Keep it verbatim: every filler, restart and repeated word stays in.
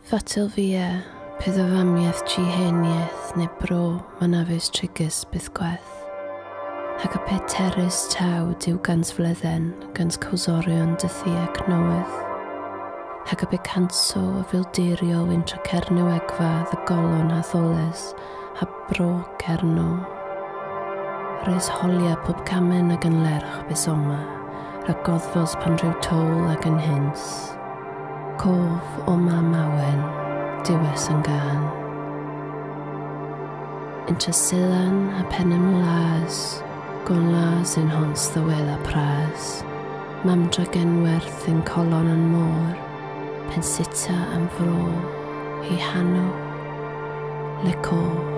Fatel via, pe dha vammyeth jy henieth neb bro ma na veu trigys bythkweth. Hag y pe terrys taw diw gans vledhen gans kowsoryon dydhek nowydh. Hag y pe kansow a vildiryow yntra Kernewegva dhe golon ha dholes ha bro Kernow. Res holya pub kamen agan lergh bys omma, rag godhvos pan drew towl agan hyns. Kov omma mawen, diwes an gan. Yntra Syllan ha Penn an Wlas, gon las yn hons dhe wella pras, mamm dra genwerth yn kolon an mor, pennsita an vro, hy hanow, Le Kov.